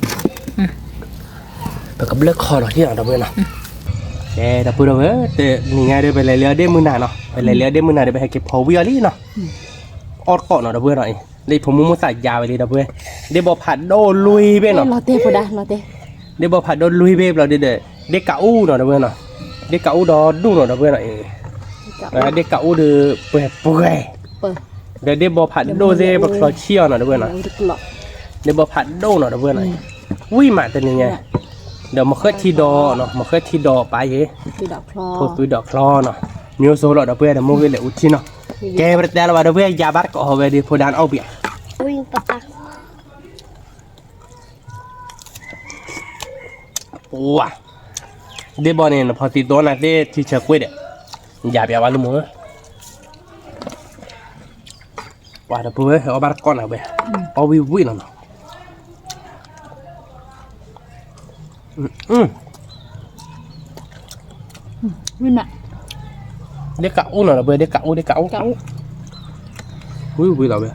ပကဘျၢခီလီၤလံနီၤ ဒီပုၢ်ဝဲၢ်နီၤ, ကဲ ဒီပုၢ်ဝဲၢ် တနံၤညါဒီး ပလဲၤလၢအီၤဒ့ၣ်မုၢ်နၤနီၤ, ပလဲၤလၢအီၤဒ့ၣ်မုၢ်နၤဒီး ပဟဲက့ၤဖီဝံၣ်အီၤလံနီၤ, အီၣ်တကီၢ်နီၤ ဒီပုၢ်ဝဲၢ်နီၤ, လၢဖိမုၣ်မုၣ်သးယါဝဲလံ ဒီပုၢ်ဝဲၢ်, ဒ့ၣ်ဘီဖးဒိၣ်လွံၢ်ဘ့ၣ်နီၤ, ဒ့ၣ်ဘီဖးဒိၣ်လွံၢ်ဘ့ၣ်ဘျီဒီး ဒ့ၣ်ကးအူနီၤ ဒီပုၢ်ဝဲၢ်နီၤ, ဒ့ၣ်ကးအူဒီဒူၣ်နီၤ ဒီပုၢ်ဝဲၢ်နီၤ, ဒ့ၣ်ကးအူဒီးပှဲၤပှဲၤ ဒီးဒ့ၣ်ဘီဖးဒိၣ်သ့ၣ် ပချီဆံၣ်အီၤနီၤ ဒီပုၢ်ဝဲၢ်နီၤ, ဒ့ၣ်ဘီဖးဒိၣ်နီၤ ဒီပုၢ်ဝဲၢ်နီၤ, ဝံၣ်မးတနံၤညါ, ဒီးမ့ၢ်ဃဲထံဒီးနီၤ မ့ၢ်ဃဲထံဒီးပာ်ယဲ, ဖိသွံဒီးချီနီၤ, မျိုးစုံလီၤ ဒီပုၢ်ဝဲၢ် ဒီးမိၢ်ဂ့ၤလဲၤအူထံနီၤ, ကဲ ပတတဲလၢၤဘၣ် ဒီပုၢ်ဝဲၢ် ယါဘၣ်တကိးဝဲဒၣ် ဖိဒါနအီၣ်ဘံၣ် ပှၤ, ဒ့ဘီန့ၣ် နဖီသံသိနၤသ့ၣ်ထံဆၢကွ့ၢ်ဒီး, ယၤပျးဝဲလၢမိၢ်, ပှၤတပူၤဝဲ အီၣ်ဘၣ်တကီၢ်နၤဝဲ, အီၣ်ဝံၣ်ဝံၣ်လီၤနီၤ, ဒ့ကးအူနီၤ ဒီပုၢ်ဝဲၢ် ဒ့ကးအူ ဒ့ကးအူ, ဝံၣ်ဝံၣ်လီၤဝဲ,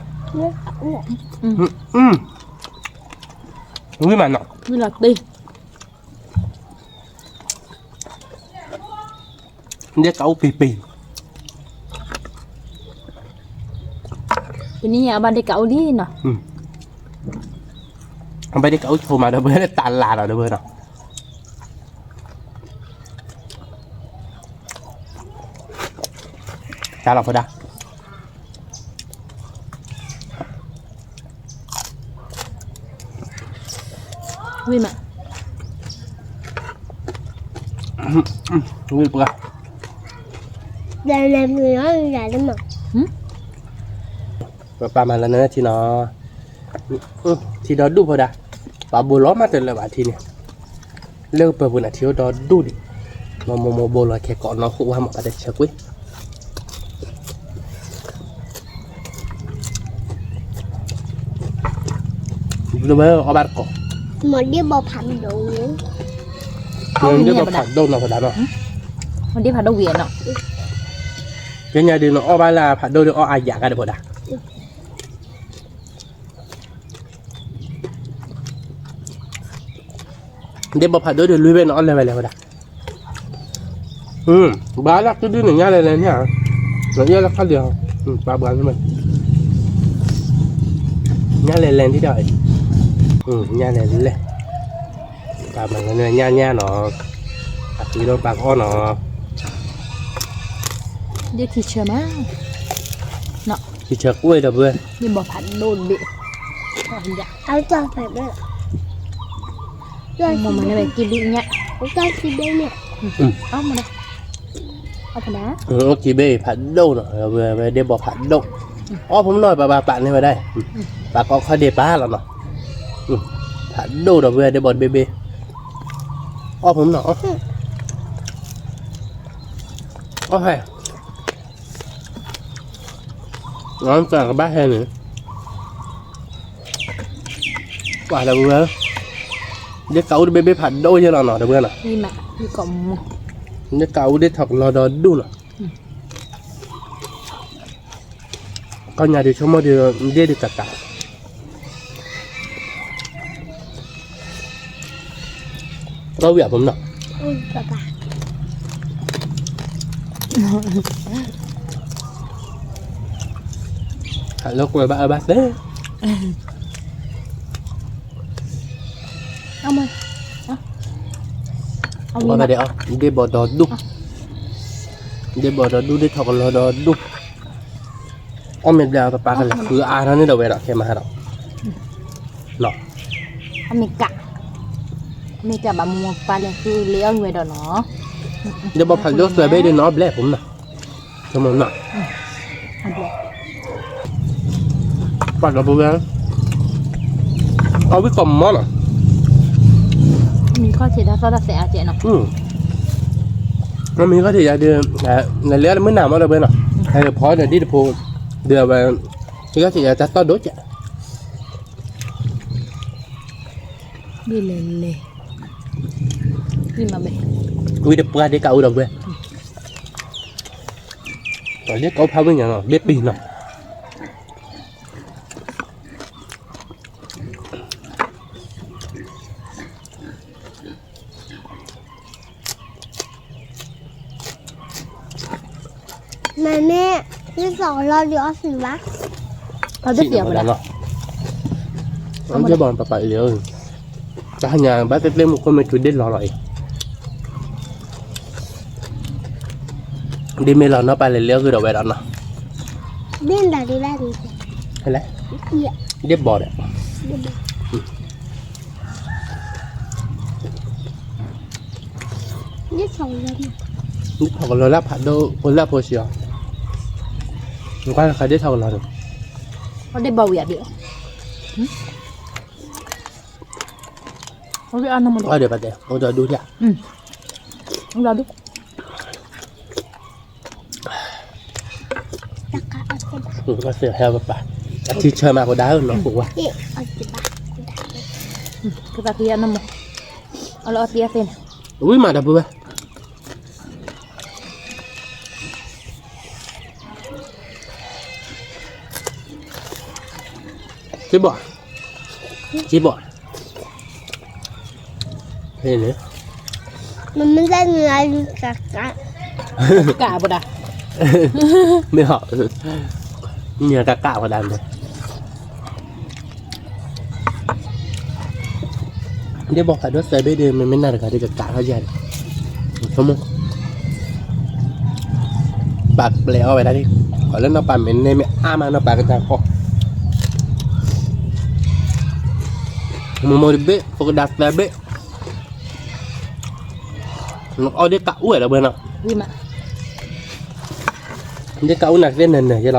ဝံၣ်မးနီၤ, ဒ့ကးအူပ့ၤပ့ၤ, တနံၤအဘၣ်ဒ့ကးအူလံနီၤ, အဘၣ်ဒ့ကးအူဆိမး ဒီပုၢ်ဝဲၢ် တၢ်လၢ်ဒီး ဒီပုၢ်ဝဲၢ်နီၤ, တၢ်လီၤဖိဒါ ဝံၣ်မး, ဝံၣ်ပှၤ, ပပာ်မၤလၢနထံနီၤ, ထံဒီဒူၣ်ဖိဒါ, ပှၤဘိးလီၤမးတလၢာ်ဘၣ်ထံန့ၣ်, လၢပပူၤန့ၣ်ထံအိၣ်ဒီဒူၣ်ဒံး, မိၢ်မိၢ်မိၢ်ဘိးလီၤခဲကိးနီၢ်ဃိဝါမး ပှၤတဆၢကွ့ၢ် လၢဝဲအီၣ်ဘၣ်တကိး, မ့ၢ်ဒ့ဘီဖးဒိၣ်, ဒ့ဘီဖးဒိၣ်နီၤဖိဒါနီၤ, ဒ့ဖးဒိၣ်ဝံၤနီၤ, ကညါဒုးနအီၣ်ဘၣ်လၢဖးဒိၣ်ဒီးအီၣ်အါယၤကဒီးဖိဒါ, ဒ့ဘီဖးဒိၣ်ဒီးလွံၢ်ဘ့ၣ်နအီၣ်လၢဝဲလဲၣ်ဖိဒါ, ဘၣ်လၢကုဒုန့ၣ် ညါလဲၤလဲၤန့ၣ်, နအီၣ်လၢခီၣ်လံၤ, ပှၤဘၣ်န့ၣ်, ညါလဲၤလဲၤဒ်ဒီး, ညါလဲၤလဲၤ, ပှၤဘၣ်န့ၣ်ညါညါနီၤ, အဃိဒီးပှၤကအီၣ်နီၤ, ဒ့ထံဆၢမး, ထံဆၢကွ့ၢ်ဒီပုၢ်ဝဲၢ်, ဒ့ဘီဖးဒိၣ်တဘ့ၣ်, မ့ၢ်မၤန့ၢ်ဝဲကံဘ့ၣ်ညါ, ကံဘ့ၣ်ညါ, အီၣ်မးဒီး, အီၣ်ဖးဒိၣ်, ကံဘ့ၣ်ဖးဒိၣ်နီၤ, ဝဲဒ့ဘီဖးဒိၣ်, အီၣ်ဖိမနီၤ ပှၤဘၣ်ပာ်န့ၢ်ဝဲဒၣ်, ပှၤကိးခီၣ်ဒ့ပာ်လီၤနီၤ, ဖးဒိၣ်ဒီပုၢ်ဝဲၢ် ဒ့ဘီတဘ့ၣ်ဘ့ၣ်, အီၣ်ဖိမနီၤ, အီၣ်ဖဲ အတၢ်ကဘၣ်ဟဲန့ၣ်, ပှၤဒီပုၢ်ဝဲၢ်, ဒ့ကးအူတဘ့ၣ်ဘ့ၣ်ဖးဒိၣ်ယဲလီၤနီၤ ဒီပုၢ်ဝဲၢ်နီၤ, ဒ့ကးအူဒ့ထီၣ်ကလီဒီဒူၣ်နီၤ, ခီညါဒုးဆိကမိၣ်ဒုး ဒ့ဒုးကးကး အီၣ်ဝံၣ်အဖိမနီၤ, ဟးလၢကွဲးဘၣ်အၢဘၣ်သ့, အီၣ်ဘၣ်ဒဲးအီၣ်, ဒ့ဘီဒီဒူၣ်, ဒ့ဘီဒီဒူၣ် ဒ့ထီၣ်ကလီဒီဒူၣ်, အီၣ်မ့ၢ်ဘျဲၣ် ပပၢ်ကလဲၤဃုအါထီၣ်န့ၢ်ဒီးဝဲဒီး ခဲမဟါဒီး, မ့ၢ်ကး, မ့ၢ်ကးဘၣ်မိၢ်ပၢ်လဲၤဃုလံအီၣ်ဝဲဒီးနီၤ, ဒ့ဘီဖးဒိၣ်သွဲဘ့ၣ်ဒုးနီၤ အီၣ်ဘျဲၣ်ဖိမနီၤ, ပှၤဒီပုၢ်ဝဲၢ်, အီၣ်ဝံၣ်ကီးမီနီၤ, မံၤခီၣ်ထံးတၢ်သီၣ်တၢ်သဲးအါကဲနီၤ, မံၤခီၣ်ထံးယၤဒုး, နလဲၤအီၣ်တမုၢ်နၤမီဒီပုၢ်ဝဲၢ်နီၤ, ဟဲဖီဒီးဒ်တဖိ, ဒုးအဝဲ, မံၤခီၣ်ထံးယၤတၢ်သီၣ်ဒိၣ်ကဲ, ဘ့ၣ်လဲၤလဲၤ, ဘ့ၣ်မၤဘဲ, ဝံၣ်တပှၢ်ဒ့ကးအူဒီပုၢ်ဝဲၢ်, ဒ့ကးအူဖးဝံၣ်ညါနီၤ ဘ့ၣ်ပံၤနီၤ မ့မ့ၢ် ဒ်သိးလီၤဒုးအီၣ်သံးဘၣ်, အီၣ်သံးဘၣ်နီၤ, အီၣ်သံးဘၣ်ပပာ်အံၤလၢ, တဟါညါဘၣ်သ့ၣ်သ့ၣ်မူခိၣ်မ့ၢ်ထုးဒ့လီၤလီၤအံၤ, ဒ့မ့ၢ်လီၤနီၤပာ်လဲၤလၢအဂ့ၢ်ဒီးဝဲဒီးနီၤ, ဒ့ဘီဒီး ဒ်ထီၣ်ကလီၤလၢဖးဒိၣ်ဖိလၢဖိစံးအီၤ, နကွၢ်လၢခါဒ်ထီၣ်ကလီၤန့ၣ်, အီၣ်ဒ့ဘီဝံၤအဒုး, အီၣ်ဒ့ဘီတဲ အိၣ်ဒီးဒူၣ်ထၣ်, လီၤဒုး ဟဲပပၢ် အထံဆၢမးကဒါနီၢ်ခိဝါ ကသးကယၤနမ့ၢ် အလီၤအသံအသ့န့ၣ် ဝံၤမးဒီပုၢ်ဝဲၢ် စ့ဘီၣ် စ့ဘီၣ် ဟဲန့ၣ် မ့မ့ၢ်လၢနၤလူၤကကး ကးဘၣ်ဒၣ် မ့ၢ်ဟီ မ့ၢ်ကကးဘၣ်ဒၣ်န့ၣ် ဒ်ဘီၣ်ဖးဒိၣ်သၢဘ့ၣ်ဒီး မ့မ့ၢ်နၤတဂၤဒီးကကးထီၣ်ယၤန့ၣ် ဆိကမိၣ် ပာ်ပျဲအီၣ်ဝဲဒၣ်န့ၣ် ပှၤလၢနီၢ်ပၤမ့ၢ်န့ၢ်မ့ၢ်အါမးနီၢ်ပၤကစၢ်ဃီ မိၢ်မိၢ်တဘ့ၣ် ဖိကဒါသၢဘ့ၣ် အီၣ်ဒ့ၣ်ကးအူဝဲဒီပုၢ်ဝဲၢ်နီၤ ဒ့ၣ်ကးအူနၤသ့ၣ်နၤနၤယဲလီၤ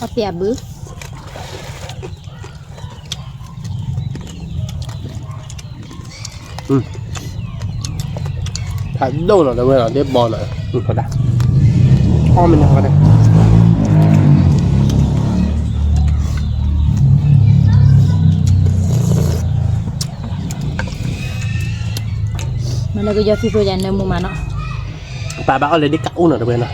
အပျဲၢ်ဘု ဖးဒိၣ်နီၤ တဝဲနီၤ ဒ့ၣ်ဘီနီၤ ဖးဒၣ် အီၣ်မ့ၢ်န့ၣ်ဖးဒၣ် မ့ၢ်လၢကယီၤသံသိယၤနၢမူမးနီၤ ပာ်ဘၣ်အီၣ်လၢဒ့ၣ်ကးအူနီၤ တဝဲနီၤ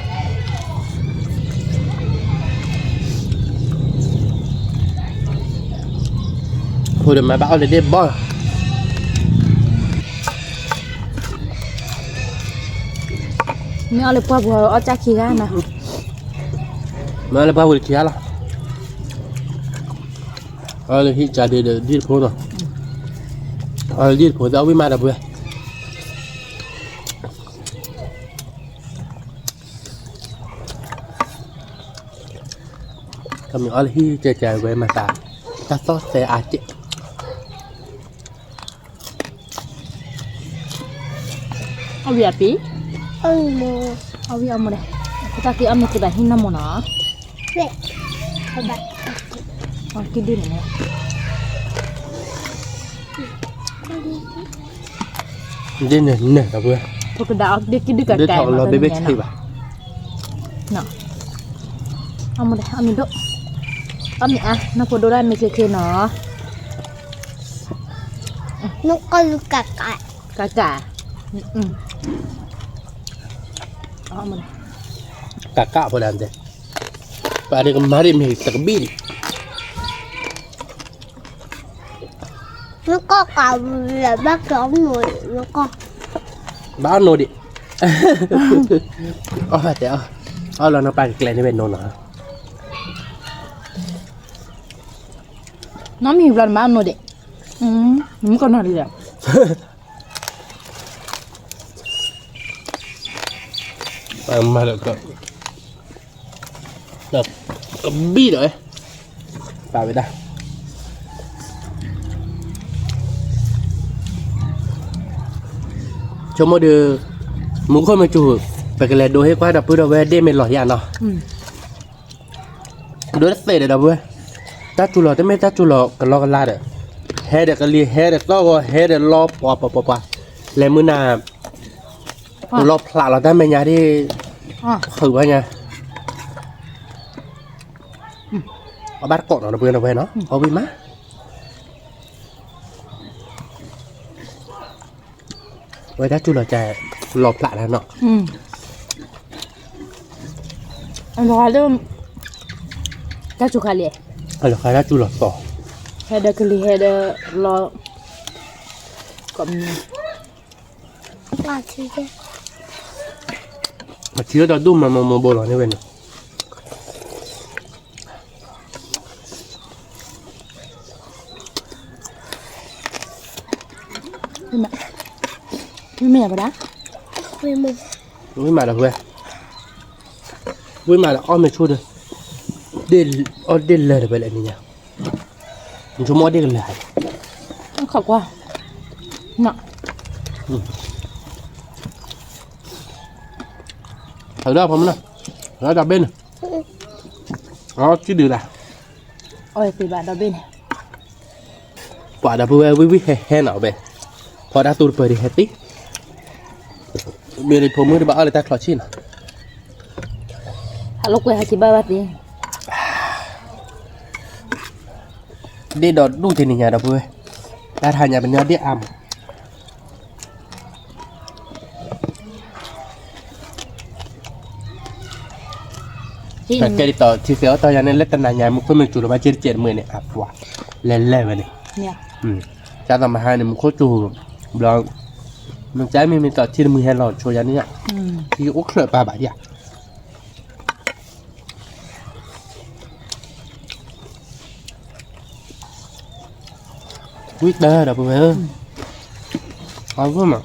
ဖိဒီးမၤဘၣ်အီၣ်လၢဒ့ၣ်ဘီ မ့ၢ်အီၣ်လၢပှၢ်ပူၤအီၣ်ကၢ်ခံဂၤနီၤ မ့ၢ်အီၣ်လၢပှၢ်ပူၤတခံဂၤလီၤ အီၣ်လၢဟံၣ်ကၢ်ဒ့ဒီးဒ့ၣ်တဖိနီၤ အီၣ်လၢဒ့ၣ်တဖိသ့ၣ်အီၣ်ဝံၣ်မးဒီပုၢ်ဝဲၢ် တမ့ၢ်အီၣ်လၢဟံၣ်ကၢ်ကၢ်ဝဲမၤသး တၢ်သီၣ်သဲအါကဲး အီၣ်ဝံၣ်အပံၤ အီၣ်ဝံၣ်အီၣ်မူဒီး တၢ်က့ၤအီၣ်မ့ၢ်က့ၤ ဘၣ်ဟံၣ်နီၢ်မူနီၤ ကဒုန့ၣ် ဒ်န့ၣ်န့ၣ်ဒီပုၢ်ဝဲၢ် ဖိကဒါအီၣ်ဒ့ၣ်ကဒုကကဲး လီၤဘဲဘဲဆံးဘၣ် အီၣ်မူဒီး အီၣ်မ့ၢ်ဒိၣ် အီၣ်မ့ၢ်အါ နီၢ်ဖိဒိၣ်ဒၣ်မ့ၢ်ချ့ချ့နီၤ နကီၢ်လူၤကကး ကကး ကကးဖိဒၣ်တဲ ပှၤဒ်ကမၤဒ်မ့ၢ်တကဘံၣ်ဒံး နကီၢ်ကးဝံၤလၢဘၣ်ကီၢ်မူၤ နကီၢ် ဘၣ်အီၣ်နိဒံး အီၣ်တဲအီၣ် အီၣ်လီၤနီၢ်ပၢ်ကကျဲၤန့ၢ်ဝဲနိနီၤ နီၢ်မံၤဘျီနဘၣ်အီၣ်နိဒံး မ့ၢ်ကီၢ်နီၢ်လံဒီး မၤလၢက ကဘံၣ်ဒီး ပာ်ဝဲဒၣ် ဆိကမိၣ်ဒီး မူခိၣ်မ့ၢ်စူၤ ပကလဲၤဒိဟ့ၣ်ကွၢ်ဒီပုၢ်ဒီဝဲၢ်ဒ့ၣ်မ့ၢ်လီၤယၤနီၤ ဒိတသ့ဒီးဒီပုၢ်ဝဲၢ် တၢ်စူၤလီၤတမ့ၢ်တၢ်စူၤလီၤကလီကလါဒီး ဟဲဒီးကလံၤဟဲဒီးသီၣ်ဂီၤဟဲဒီးလီၤပှၤပှၤပှၤပှၤ လဲၤမုၢ်နၤ လီၤဖျးလီၤတၢ်မဲာ်ညါဒ် ဃုာ်ဘၣ်ညါ အဘၣ်တကိးနီၤဒီပုၢ်ဝဲၢ်နီၤ အီၣ်ဝံၣ်မး ဝဲတၢ်စူၤလီၤကလီဖျးလၢနီၤ အလီၤဃာ်လၢ တၢ်စူၤခါလံ အလီၤဃာ်တၢ်စူၤလီၤသီ ဟဲဒီးကလံၤဟဲဒီးလီၤ ကိးမံၤ အထံဒီးဒိၣ်မးမးမးဘိလီၤန့ၣ်ဝဲန့ၣ် မ့ၢ်မ့ၢ်ယၤပဒၣ် ဝံၣ်မးဒီးဝဲ ဝံၣ်မးဒီးအီၣ်မ့ၢ်ဆိဒီး အီၣ်ဒ့ၣ်လၢာ်ဒီးဝဲလဲၣ်န့ၣ်ညါ နဆိကမိၣ်အီၣ်ဒ့ၣ်ကလၢာ်ဧါ ခီကွၢ် နီၤ ဟးဒၣ်ဖီမနၤ ဟးဒၣ်တၢ်ဘ့ၣ်န့ၣ် အီ ကံဒုးလၢ်, အီ သ့ဘၣ်ဒီဘ့ၣ်န့ၣ်, ပှၤဒီပုၢ်ဝဲၢ်ဝံၣ်ဝံၣ်ဟဲဟဲနီၤဝဲ, ဖီတၢ်သူတပၢၤဒံးဟဲသံ, မ့ၢ်ဒ်ဖိမုၣ်တဘၣ်အီၣ်လၢတၢ်ချီဆံၣ်နီၤ, ဟးလိာ်ကွဲဟးက့ၤဘၣ်ဘၣ်သ့, ဒ့ၣ်ဒီးဒူၣ်တနံၤညါဒီပုၢ်ဝဲၢ်, တၢ်တဟါညါပညီဒ့ၣ်အါမး ကဲဒ်သိး ထံသ့ၣ်အီၣ်တီၢ်ယၤန့ၣ် လၢတနၤညါ မူခိၣ်မ့ၢ်စူၤလီၤဘၣ်က့တကဲးတမုာ်န့ၣ် အပှၤ လဲၤလဲၤဝဲန့ၣ်, ကၢ်သိးမဟါန့ၣ် မူခိၣ်စူၤ, ဘျီ, မ့ၢ်ကဲမ့ၢ်မ့ၢ်သိးထံတမုာ်ဟဲလီၤဆိယၤန့ၣ်, ထံအိၣ်ချၢးပာ်ဘၣ်ဒံးဧါ ဝံၣ်တၢ်ဒီးပဝဲ, အဝဲမး,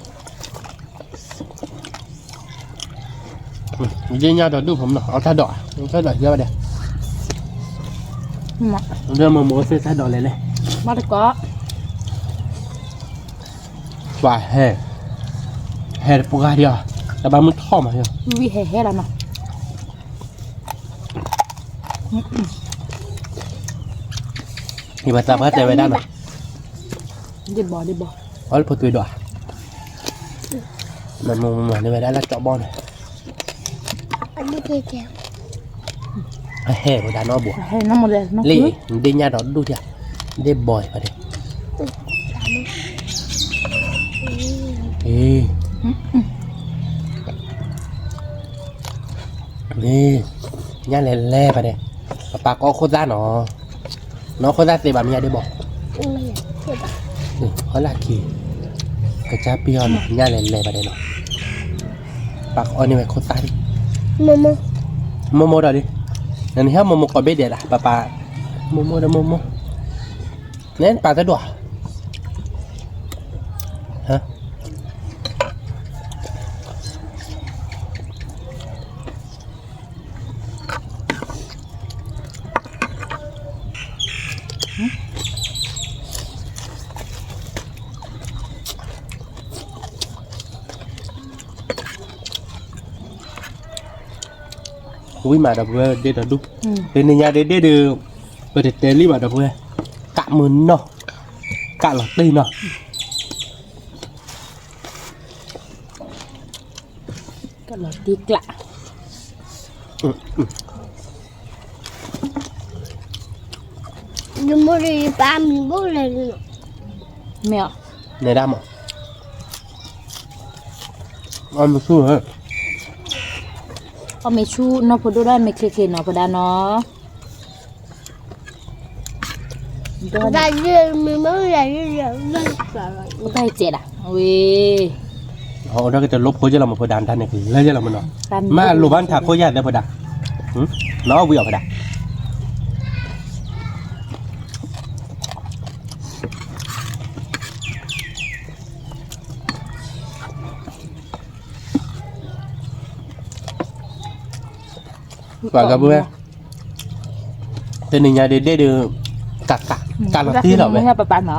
ဒ့ၣ်ညါဒီးဒူၣ်ဖိမနီၤ အီၣ်တၢ်ဒိး, အီၣ်တၢ်ဒိးယါဝဲဒၣ်, ဒီးမိၢ်မိၢ်သ့ၣ်တၢ်ဒိးလဲၤလဲၣ်, ပှၤဟဲ, ဟဲတပှၢ်ဒံး, တဘၣ်မုၢ်ထီၣ်မး, ဝံၣ်ဟဲဟဲလီၤနီၤ ယဘၣ်သးပှၢ်တဲဝဲဒၣ်နီၤ, ဒ့ၣ်ဘီဒ့ၣ်ဘီ, အီၣ်လၢဖိသွေးဒီး, မၤမၤမၤန့ၢ်ဝဲဒၣ်လၢကၠီဘီန့ၣ်, အဟဲဝဲဒၣ်နီၢ်ဘိ, လံ, ဒ့ၣ်ညါဒီးဒူၣ်ဒံး, ဒ့ၣ်ဘီဖါဒဲး, အ့ ညါလဲၤလဲၤဖါဒဲး, ပပၢ်ကအီၣ်ခိၣ်သၣ်နီၤ, နီၢ်ခိၣ်သၣ်သ့ဘၣ်မ့ၢ်ညါဒ့ၣ်ဘီ, အီၣ်လၢခံ, ကစၢ်ပ့ၢ်အီၤနီၤ ညါလဲၤလဲၤဖါဒဲးနီၤ, ပၢ်ကအီၣ်န့ၢ်ဝဲခိၣ်သၣ်ဒံး, မိၢ်မိၢ်ဒီးဒံး, နဟဲမိၢ်မိၢ်ကိးဘ့ၣ်ဒဲးဒၣ် ပပၢ်, မိၢ်မိၢ်ဒီးမိၢ်မိၢ်, န့ၣ်ပၢ်တဒွး ဝံၤမးဒီးပဝဲဒ့ၣ်ဒီးဒူၣ်, တနံၤညါဒ့ၣ်ဒ့ၣ်ဒီး, ပတတဲလံဘၣ်ဒီးပဝဲ, ကးမုာ်နီၢ်, ကးလီၤတံၢ်နီၢ် ကလီၤတံၢ်ကျး, ယမိၢ်ဒီးယပၢ်မံၤဘိၣ်လဲၣ်, မ့ၢ်အီၤ, နဲဒၣ်မး, အီၣ်မ့ၢ်ဆူၣ်, အီၣ်မ့ၢ်ဆူၣ်နီၢ်ဖိဒိၣ်ဒၣ်မ့ၢ်ချ့ချ့နီၤ ပဒၣ်နီၤ တၢ်ယဲၢ်မ့ၢ်မ့ၢ်ယဲၢ်ယဲၢ်ယဲၢ်, တၢ်ယဲၢ်စဲးဒၣ်ဝဲ, အီၣ်ဒၣ်ကတလိၣ်ဖိယဲၢ်လီၤမး ဖိဒါတၢ်န့ၣ်ကလဲၤယဲၢ်လီၤမးနီၤ, မ့ၢ်လိၣ်ဘၣ်နထးခိၣ်ယဲၢ်သ့ဖိဒါ, နအီၣ်ဝံၤအီၤဖိဒါ ပှၤကပဝဲ, တနံၤညါဒ့ၣ်ဒ့ၣ်ဒီး, ကးကး, ကးလီၤတံၢ်လီၤဝဲ, ပပၢ်နီ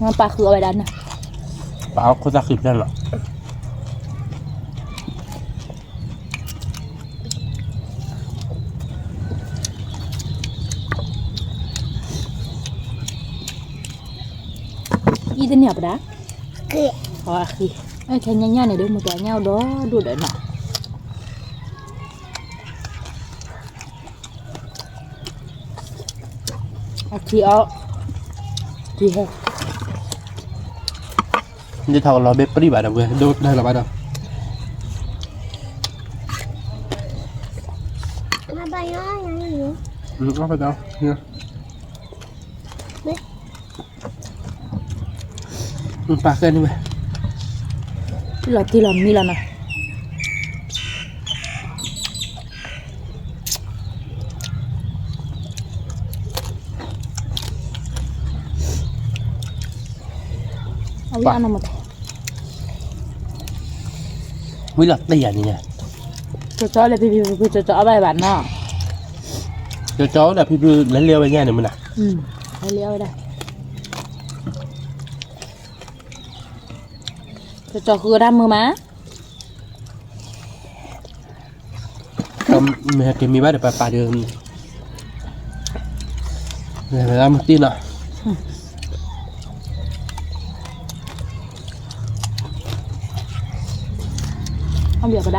ၤ, ပၢ်ဃုအီၣ်ဝဲဒၣ်န့ၣ်, ပၢ်အီၣ်ခိၣ်သၣ်ဃံဖျၢၣ်လီၤ အံၤတန့ၢ်အပဒါ, အဃံ, ခဲညါညါန့ၣ်ဒီး မ့ၢ်တညါဒီးဒိၣ်ဒီးနီၤ, အခံအီ, ခံဟဲ, ဒ်ထီၣ်ကလီၤဘ့ၣ်ပြံၣ်ဘၣ်ဒီးဝဲ ဒိၣ်တၢ်လီၤဘၣ်ဒီး, အီၣ်ဖဲဒီး, ပာ်ကဲန့ၣ်ဝဲ, လီၤတံၢ်လီၤမံလီၤနီၤ, အဝဲအါနီၢ်မး, ဝံၤလီၤတံၢ်ယၤန့ၣ်ညါ, ကၠီကၠီလၢဖံဖံဖံဖံ ကၠီကၠီအီၣ်ဘၣ်ဘၣ်နီၤ, ကၠီကၠီလၢဖံဖံ လဲၤလ့အီၣ်ဝဲညါန့ၣ်မနုၤ, လဲၤလ့အီၣ်ဝဲဒၣ်, ကၠီကၠီဃုအီၣ်တၢ်မုာ်မး, ကၠီ မ့ၢ်ဟဲက့ၤမံဘၣ်ဒီးပပာ်ဒီး မ့ၢ်တံၢ်နီၤ အီၣ်ဘံၣ်အီၣ်ပဒၣ် အီၣ်ဘံၣ်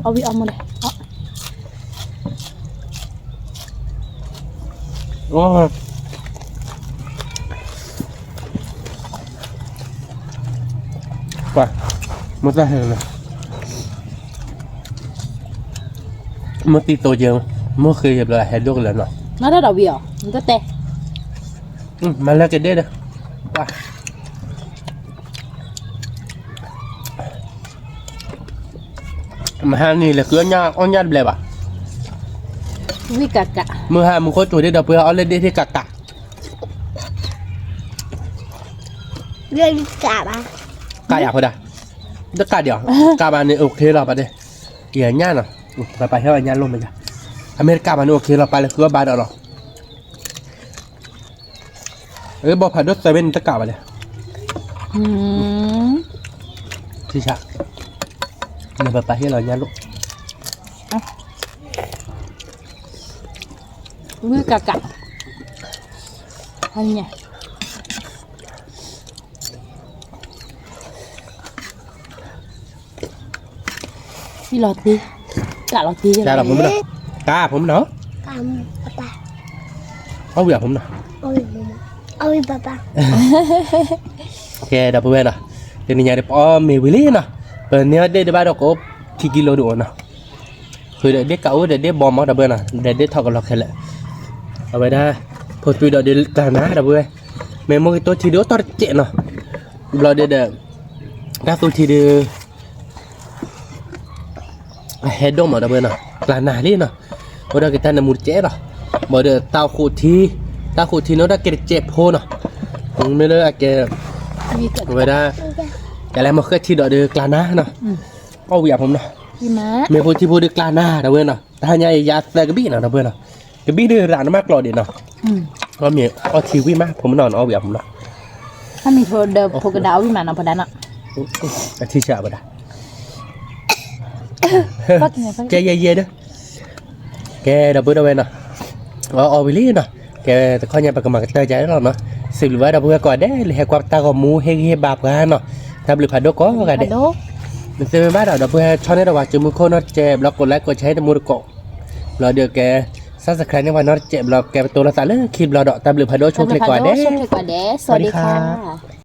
အီၣ်မ့ၢ်လဲၣ် မ့ၢ်တၢ်ဟဲလီၤ မ့ၢ်တံၤသိးက့ၤ မ့ၢ်ဃ့ယဘျီဟဲဒိၣ်ကလၢာ်နီၤ နတၢ်ဒီးဝံၤအီၤ နတတဲ မၤလၢကဒဲဒီး မဟါန့ၣ်လဲၤဃုအီၣ်ညၣ်တဘျဲဘၣ် ဝံၣ်ကးကး မုၢ်ဟါမုၢ်ခိၣ်တိၤဒ့ဒီးပှဲၤအီၣ်လၢဒ့ထံကးကး ကးယၤဖိဒၣ် တကးဒံးအီၤ ကးဘၣ်န့ၣ် okay လီၤ ပာ်ဒဲ ယညၣ်နီၤ ပပာ်ဟဲအီၣ်ညၣ်လိၣ်မးယၤ အမ့ၢ်တကးဘၣ်န့ၣ် okay လီၤ ပာ်လဲၤဃုအီၣ်ဘၣ်ဒီးလီၤ အဘီဖးဒိၣ်သၢဘ့ၣ်န့ၣ်တကးဘၣ်လဲၣ် ထံဆး နပပာ်ဟ့ၣ်လီၤညၣ်လိၣ် ဝံၣ်ကးကး ဟါညါ ဝံၣ်လီၤတံၢ် ကးလီၤတံၢ် ကးလီၤဖိမုၣ်နီၤ ကးဖိမုၣ်နီၤ အီၣ်ဝံၣ်အဖိမုၣ်နီၤ ကဲဒီပုၢ်ဝဲၢ်နီၤ တနံၤညါဒီးပအီၣ်မ့ၤဝံၤလံနီၤ ပန့ၢ်အီၣ်ဒ့ၣ်တဘၣ်ဒီးကအိၣ်ခံကံလိဒုးအိၣ်နီၤ ဃုာ်ဒီးဒ့ၣ်ကးအိၣ်ဒီးဒ့ၣ်ဘီမးဒီပုၢ်ဝဲၢ်နီၤ ဒီးဒ့ၣ်ထီၣ်ကလီခဲလၢာ် အဝဲဒၣ် ဖိသွံဒီးဒုးကျါနၤဒီပုၢ်ဝဲၢ် မ့ၢ်မိၢ်ကတိၢ်ထံဒုးအိၣ်တီၢ်တစဲးနီၤ ဘျီဒုးဒီး တၢ်သူထံဒုး အဟဲဒိၣ်မးဒီပုၢ်ဝဲၢ်နီၤ ကျါနၤလံနီၤ အိၣ်ဒီးက့ၤတၢ်နမူတစဲးလီၤ ဘၣ်ဒီးတၢ်ဃိးထံ တၢ်ဃိးထံန့ၣ်အိၣ်ဒီးက့ၤတစဲးဖိနီၤ မ့ၢ်လၢအကဲ အဝဲဒၣ် ကလဲၤမၤဃဲၢ်ထံဒီးဒုးကျါနၤနီၤ အီၣ်ဝံၣ်အဖိမုၣ်နီၤ မ့ၢ်ဖိထံဖိဒုးကျါနၤဒီပုၢ်ဝဲၢ်နီၤ တဟါညါအံၤယၤသၢကဘံၣ်နီၤဒီပုၢ်ဝဲၢ်နီၤ ကဘံၣ်ဒုးရၤနမးကျိးဒံးနီၤ အီၣ်မ့ၤအီထံဝံၣ်မး ဖိမုၣ်နီၤ အီၣ်ဝံၣ်အဖိမုၣ်နီၤ အီၣ်မ့ၤဖိဒီးဖိကဒါအီၣ်ဝံၣ်မးနီၤ ဖိဒါနီၤ အထံဆးဝဲဒၣ် ကဲယဲယဲဒီး ကဲဒီပုၢ်ဒီဝဲၢ်နီၤ အီၣ်အီဝံၤလံနီၤ ကဲတခီညါ ပကမၤကတၢၢ်ကဒီးလီၤနီၤ စံးဘျုးဘၣ်ဒီပုၢ်ဝဲၢ်ကိးဂၤဒဲး လၢဟဲကွၢ်ပတၢ်ဂီၤမူ ဟ့ၣ်ဂံၢ်ဟ့ၣ်ဘါပှၤနီၤ တၢ်ဘျုးဖးဒိၣ်ကိးဂၤဒဲး နသ့မ့ၢ်ဘၣ်ဒီး ဒီပုၢ်ဝဲၢ်ဆီန့ၢ်ဒီးပှၤစုမုၢ်ခိၣ်နီတစဲး ဘျီကိးlikeကိးshareတမူတကိး ဘျီဒီးကဲ subscribe န့ၢ်ပှၤနီတစဲး ဘျီကဲပတိၢ်လိာ်သးလၢခံဘျီဒီး တၢ်ဘျုးဖးဒိၣ်ဆိၣ်ချ့ကိးဂၤဒဲး စဝၤဒံခါ